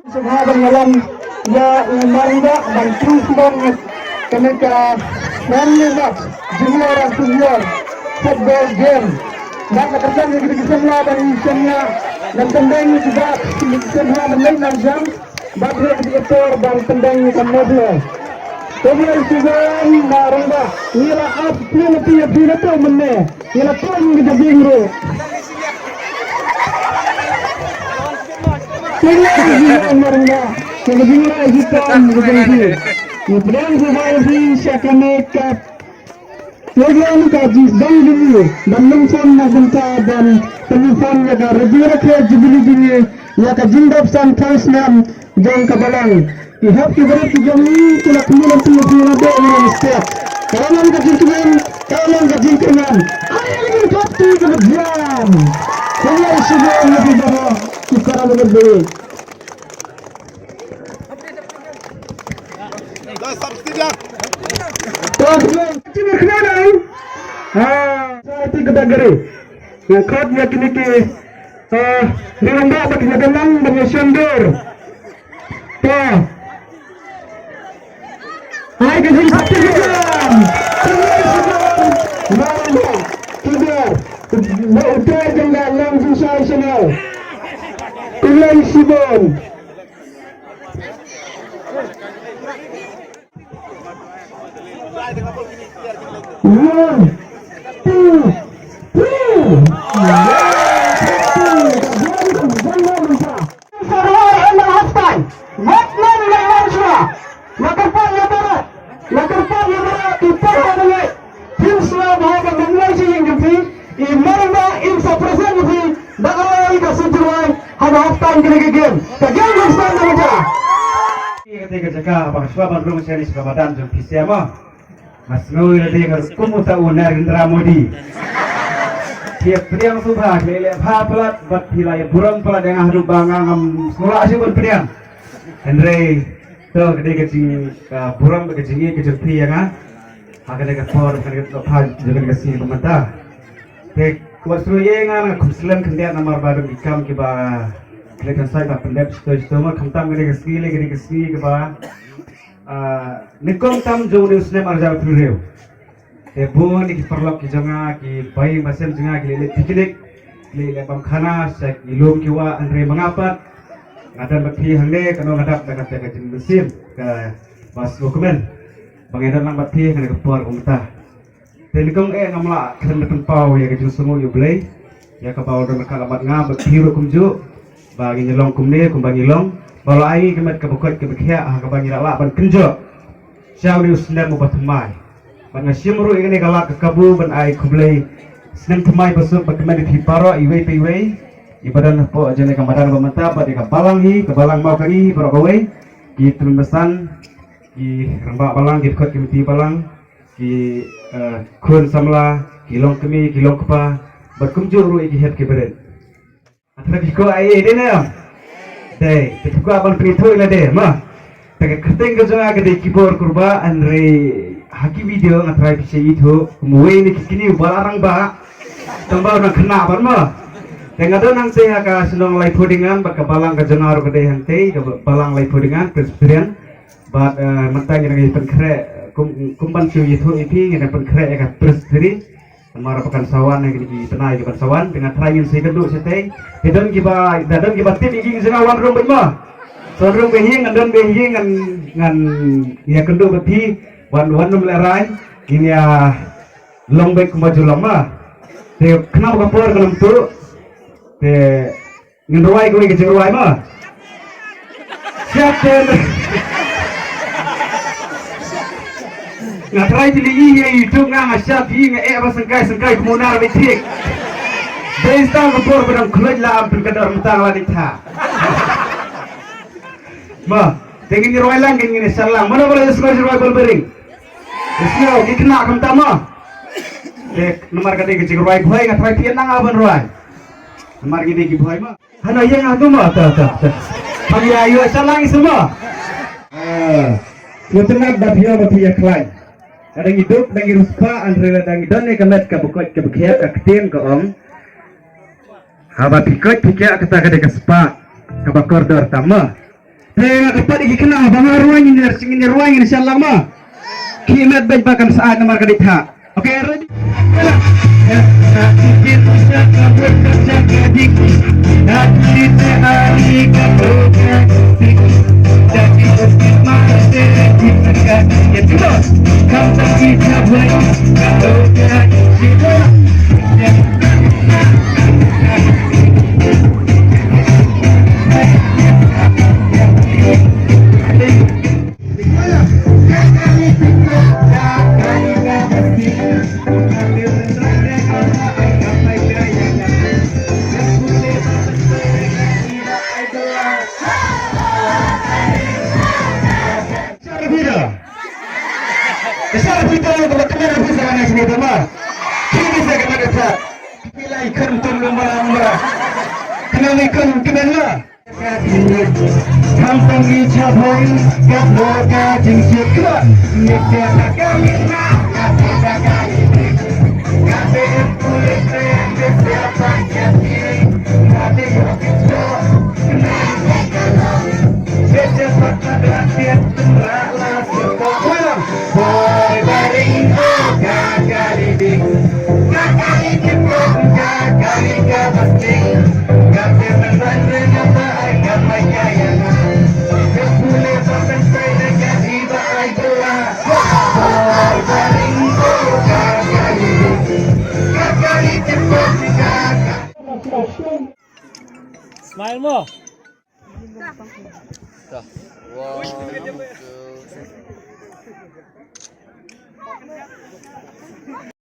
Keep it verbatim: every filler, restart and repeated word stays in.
Sngewbha ban ïalam ïa u Maringbah ban pynlong kane ka friendly match junior and senior football game. Bad la ka jam ïa ki samla ban ïa samla ban pyndeng ïa ki bat, ki samla ban leit na jam bad ïa ki por ban pyndeng ïa ka medal. Khublei shibun Maringbah, ngi la ap phi na phi ïa phi na to mynne. Ïa la pom ka jabing ruh. Khublei shibun Maringbah. Ka jingïaleh jingpom ka jong phi. Ngi pdiang sngewbha ïa phi sha kane ka program ka jingdang jingïaleh ban lum sam na bynta ban pynlum sam ïa ka Rajiv Rakhe Jubilee jong ngi, ïa ka jingdap san phew snem jong ka balang. Ki hep ki barit ki jong ngi ki la khmih lynti ïa phi naduh mynstep. Ka long ka jingkmen, ka long ka jingkmen. Ai ngi thok ti ka jam. Khublei shibun ïa phi baroh ki para lynti. Dah subscribe. Thok ti ka jingkmen. Ha, sa ti ka dagari. Nga khot ïa kine ki, eh, ri rangbah ba ki ïa dang ban ïa shon dur. To. Ai ka jingpynthut ïa ka jam. Khublei shibun. Ba rangbah ki dur. Ba u trai jong ka Long Jingshai Channel. Khublei shibun. One, two, three. Sa rwai ynda half time. Wat nym lehrain shuwa. La kyrpad ïa baroh. La kyrpad ïa baroh ki para bangeit. Phin sngewbha ban nym lehrain shuwa ïa phi. I Maringbah in sa present ïa phi da ka rwai ka century ha ka half time kane ka game. Ka game ka start na ka jaka. Ïa kata ka jaka ba ka shuwa ban rung shane sha ka madan jong phi sha ma. Nga sngew ïa lade nga kum uta u Narendra Modi. Phi ïa pdiang sngewbha, phi ïa leh bha palat bad phi la ïa burom palat ïa nga haduh ba nga ngam sngew lah shuh ban pdiang. Hynrei to ka dei ka jing, ka burom bad ka jingïeit ka jong phi ïa nga. Ha kane ka por, kane ka por jong kane ka sngi ba mynta. Te wat sngew ïa nga, nga kum slem khyndiat namar ba don ki kam kiba khlem kan sait ba pyndep shito shito ma, khamtam kane ka sngi lei, kane ka sngi kiba Ah, nyngkong tam jong une u snem ar hajar arphew hynriew. Te bun ïa ki paralok ki jong nga, ki baïing basem jong nga, ki leit leit picnic, ki leit leit bam khana sha ki lum ki wah, hynrei ma nga pat nga don bad phi hangne, kano nga dap da kata ka jingmynsiem kaba sngewkmen ba ngan don lang bad phi ha kane ka por kumta. Te nyngkong eh ngam lah khlem da pynpaw ïa ka jingsngewnguh ïa U Blei ïa kaba u don ryngkat bad nga bad phi ruh kumjuh, ba ngin ïa long kumne kumba ngi long, ba u la ai ngi ka met kaba koit kaba khiah ha kaba ngi lah lah ban kynjoh sha une u snem uba thymmai. Bad nga shim ruh ïa kane ka lad ka kabu ban ai khublei snem thymmai ba suk ba kmen ïa phi baroh iwei pa iwei iba don hapoh jong kane ka madan ba mynta bad ïa ka balang hi, ka balang Mawkari hi baroh kawei, ki tymmen basan, ki rangbah balang, ki dkhot ki meti balang, ki, eh, khun samla, ki longkmie, ki longkpa, bad kumjuh ruh ïa ki hep ki barit. Nga tharai phi kwah ai ei dei ne em? Dei, te phi kwah ban pynithuh ïa lade ma. Te ka kyrteng ka jong nga ka dei Kibor Kurbah, hynrei ha ki video nga tharai phi sa ithuh kum uwei na ki kñi uba la rangbah. Tang ba u nang khynnah bad ma. Te nga don hangtei ha ka shnong Laiphew Dingan bad ka balang ka jong nga ruh ka dei hangtei, ka balang Laiphew Dingan Presbyterian. Bad, eh, mynta ngi dang ïa pynkhreh, kum, kum ban shu ïathuh ïa phi, ngi dang pynkhreh ïa ka Presbytery. Namar ba kan sa wan ha kine ki bnai kiban sa wan, te nga tharai ngin sa ïakynduh shatei. Te don kiba, da don kiba tip ïa ki jong nga wan rung beit ma. Sa wan rung beit hi, ngan don beit hi, ngan, ngan ïakynduh bad phi, wan, wan nym lehrain, ngin ïa long beit kumba ju long ma. Te khnang ba ka por kan ym tuh, te ngin rwai kawei ka jingrwai ma. Shut the. Nga try tylli ïa YouTube nga, nga shut ïa nga eh ba sengkai sengkai kumno na ba thiek. Dei stang ka por ba dang khluit la am pyn ka dor mynta la dei tha. Ma, te ngin rwai lang, ngin shut lang. Mano ba la ïa sngew jingrwai bol bering? Ïa sngew ki khynnah kumta ma. Te namar ka dei ka jingrwai bhoi nga try phi nang a ban rwai. Namar ngi dei ki bhoi ma. Hano ïa nga tu ma, ta, ta, ta. Pang ïa ïa shalang ïa suma. Ah, ngi tynat bad ïa bad ïa khlaiñ. Ka dang i duk, dang i ruspah, hynrei la dang i don ïa ka met ka ba koit ka ba khiah ka ktien ka ong. Haba phi koit phi khiah kata ka dei ka spah ka ba kordor tama. Te nga kyrpad ïa ki khynnah ba nga rwai ngin ïa, ngin ïa rwai ngin ïa shah lang ma. Khie met beit ba kan sah namar ka dei thah. Okay, ready? Smile mo. Dah. One, two, three.